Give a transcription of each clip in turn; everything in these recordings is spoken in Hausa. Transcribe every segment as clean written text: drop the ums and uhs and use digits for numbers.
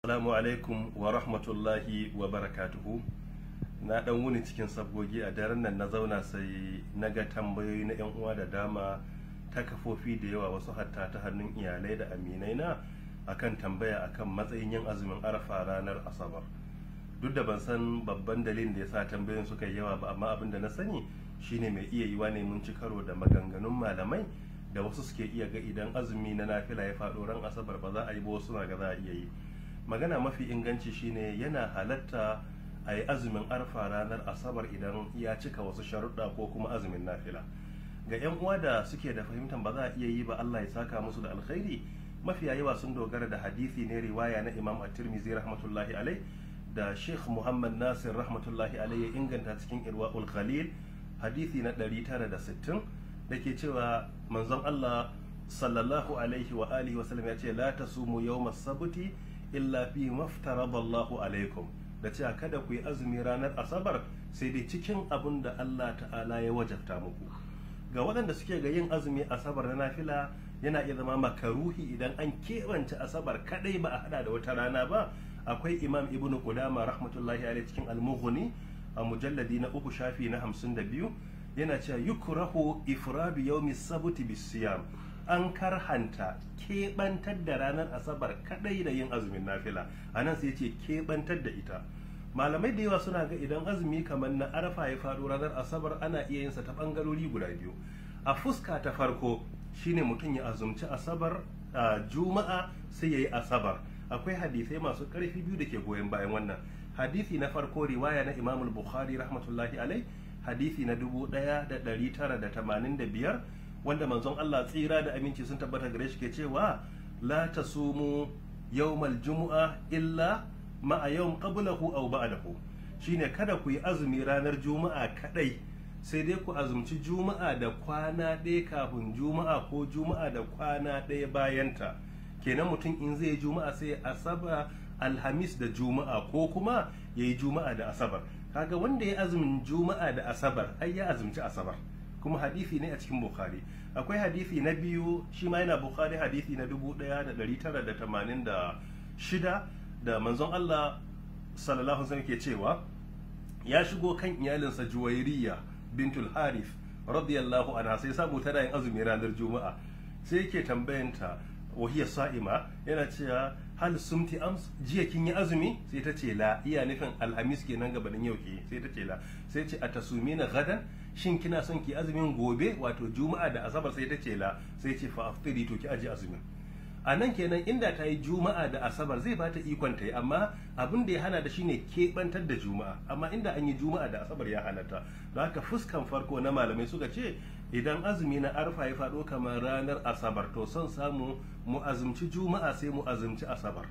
Assalamu alaikum wa rahmatullahi wa barakatuhu. Na dan wuni cikin sabgogi a daren nan, na zauna sai na ga tambayoyi na 'yan uwa da dama ta kafofi da yawa, wasu hatta ta hannun iyalai da aminai na, akan tambaya akan matsayin yin azumin Arafa ranar Asabar. Duk da ban san babban dalilin da ya sa tambayoyin suka yi yawa ba, amma abin da na sani shine mai iya yiwa ne mun ci karo da maganganun malamai da wasu suke iya ga idan azumi na nafila ya faɗo ran Asabar ba za a yi ba, wasu na ga za a iya yi. Magana mafi inganci shine yana halatta a yi azumin Arfa ranar Asabar idan ya cika wasu sharuɗa, ko kuma azumin nafila. Ga 'yan uwa da suke da fahimtar ba za a iya yi ba, Allah ya saka musu da alkhairi, mafiya yawa sun dogara da hadisi ne, riwaya na Imam At-Tirmidhi rahmatullahi alai, da Sheikh Muhammad Nasir rahmatullahi alai ya inganta cikin Irwaul Ghalil, hadisi na 960, da ke cewa manzon Allah sallallahu alaihi wa alihi wa sallam ya ce: "La tasumu yawmas sabti illa fi maftarada Allahu alaikum", da cewa kada ku yi azumi ranar Asabar sai dai cikin abin da Allah ta'ala ya wajabta muku. Ga waɗanda suke ga yin azumi Asabar na nafila yana iya zama makaruhi idan an keɓance Asabar kadai ba a hada da wata rana ba, akwai Imam Ibnu Qudama rahmatullahi alaihi cikin Al-Mughni a mujalladi na 3, shafi na 52, yana cewa yukrahu ifradu yawmi sabti bisiyam, an karhanta keɓantar da ranar Asabar kadai da yin azumin nafila. A nan sai ce keɓantar da ita. Malamai da yawa suna ga idan azumi kamar na Arafa ya faɗo ranar Asabar, ana iya yin sa ta ɓangarori guda biyu. A fuska ta farko shine mutum ya azumci Asabar, Juma'a, sai ya yi Asabar. Akwai hadisai masu ƙarfi biyu da ke goyon bayan wannan. Hadisi na farko, riwaya na Imamul Bukhari rahmatullahi alai, hadisi na 1985, wanda manzon Allah tsira da aminci sun tabbata gare shi ke cewa: "La tasumu yawmal jumu'a illa ma'a yawm qablahu aw ba'dahu." Shine kada ku yi azumi ranar Juma'a kadai, sai dai ku azumci Juma'a da kwana ɗaya kafin Juma'a ko Juma'a da kwana ɗaya bayanta. Kenan mutum in zai yi Juma'a sai Asaba, Alhamis da Juma'a, ko kuma ya yi Juma'a da Asabar. Kaga wanda ya azumin Juma'a da Asabar ai ya azumci Asabar, kuma hadisi ne a cikin Bukhari. Akwai hadisi na biyu, shi ma yana Bukhari, hadisi na 1986, da manzon Allah sallallahu alaihi wasallam ke cewa ya shigo kan iyalinsa Juwairiya bintul Harith radiyallahu anha, sai samu tana yin azumi ranar Juma'a. Sai yake tambayanta, wahiya sa'ima, yana cewa: "Hal sumti ams? Jiya kin yi azumi?" Sai ta ce: "La." Iya nufin Alhamis kenan gabanin yau ke. Sai ta ce: "La." Sai ce: "Atasumina gadan? Shin kina son ki azumin gobe, wato Juma'a da Asabar?" Sai ta ce: "La." Sai ce: "Fa aftiri, to ki aje azumin." A nan kenan inda ta yi Juma'a da Asabar zai bata ikon ta yi, amma abin da ya hana da shine keɓantar da Juma'a. Amma inda an yi Juma'a da Asabar ya halatta. Don haka fuskan farko na malamai suka ce idan azumi na Arfa ya faɗo kamar ranar Asabar, to son samu mu azumci Juma'a sai mu azumci Asabar.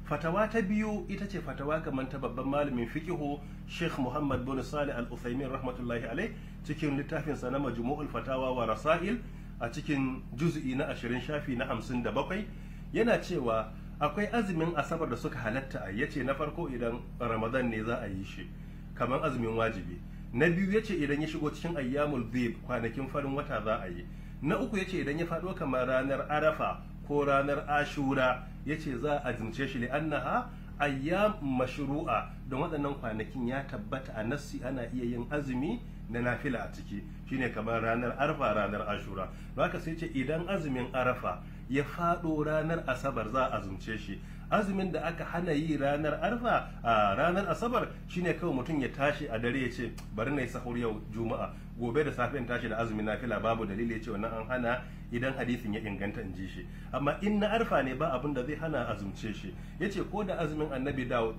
Fatawa ta biyu ita ce fatawa kamar ta babban malamin fiqihu Sheikh Muhammad bin Salih Al-Uthaymin rahmatullahi alai, cikin littafinsa na Majmu'ul Fatawa wa Rasail, a cikin juz'i na 20, shafi na 57, yana cewa akwai azumin Asabar da suka halatta a yace na farko, idan Ramadan ne za a yi shi kamar azumin wajibi. Na biyu, yace idan ya shigo cikin ayyamul bid, kwanakin farin wata, za a yi. Na uku, yace idan ya faɗo kamar ranar Arafa ko ranar Ashura, yace za a azumce shi, li'annaha ayyam mashru'a, don waɗannan kwanakin ya tabbata a nassi ana iya yin azumi na nafila a ciki, shine kamar ranar Arfa, ranar Ashura. Don haka sai ce idan azumin Arafa ya faɗo ranar Asabar za a azumce shi. Azumin da aka hana yi ranar Arfa a ranar Asabar shine kawai mutum ya tashi a dare ya ce bari na yi sahur yau Juma'a, gobe da safe in tashi da azumin nafila, babu dalili. Ya ce wannan an hana idan hadisin ya inganta, in ji shi. Amma in na Arfa ne, ba abin da zai hana azumce shi. Ya ce ko da azumin Annabi Dawud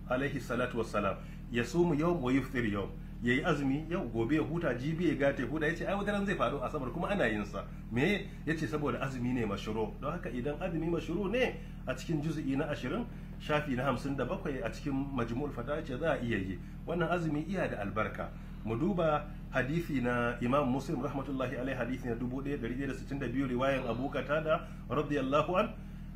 alaihi salatu wassalam, ya sumu yau wa yuftir yau, ya yi azumi yau, gobe ya huta, jibi ya gate huta, ya ce ai wata ran zai faru Asabar kuma ana yin sa. Me ya ce? Saboda azumi ne mashru. Don haka idan azumi mashru ne, a cikin juz'i na 20, shafi na 57, a cikin Majmu'ul Fatawa, ce za a iya yi. Wannan azumi iya da albarka. Mu duba hadisi na Imam Muslim rahmatullahi alaihi, hadisi na 1162, riwayan Abu Qatada radiyallahu an,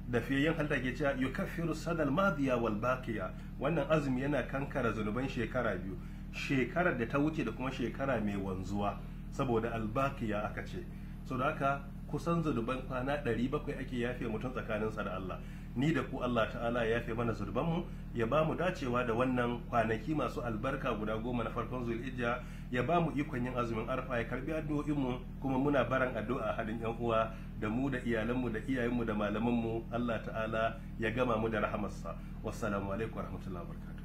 da fiyayyen halitta ke cewa: "Yukaffiru sanal madiya wal baqiya." Wannan azumi yana kankara zunuban shekara biyu, shekarar da ta wuce da kuma shekara mai wanzuwa, saboda albaqiya aka ce. So da haka kusan zunuban kwana 700 ake yafe mutum tsakaninsa da Allah. Ni da ku, Allah ta'ala ya yafe mana zurbanmu, ya ba mu dacewa da wannan kwanaki masu albarka guda 10 na farkon Zulhijja, ya ba mu ikon yin azumin Arfa, ya karbi addu'o'inmu. Kuma muna baran addu'a hadin yan uwa, da mu da iyalanmu da iyayenmu da malamanmu, Allah ta'ala ya gama mu da rahamarsa. Wassalamu alaikum warahmatullahi wabarakatuh.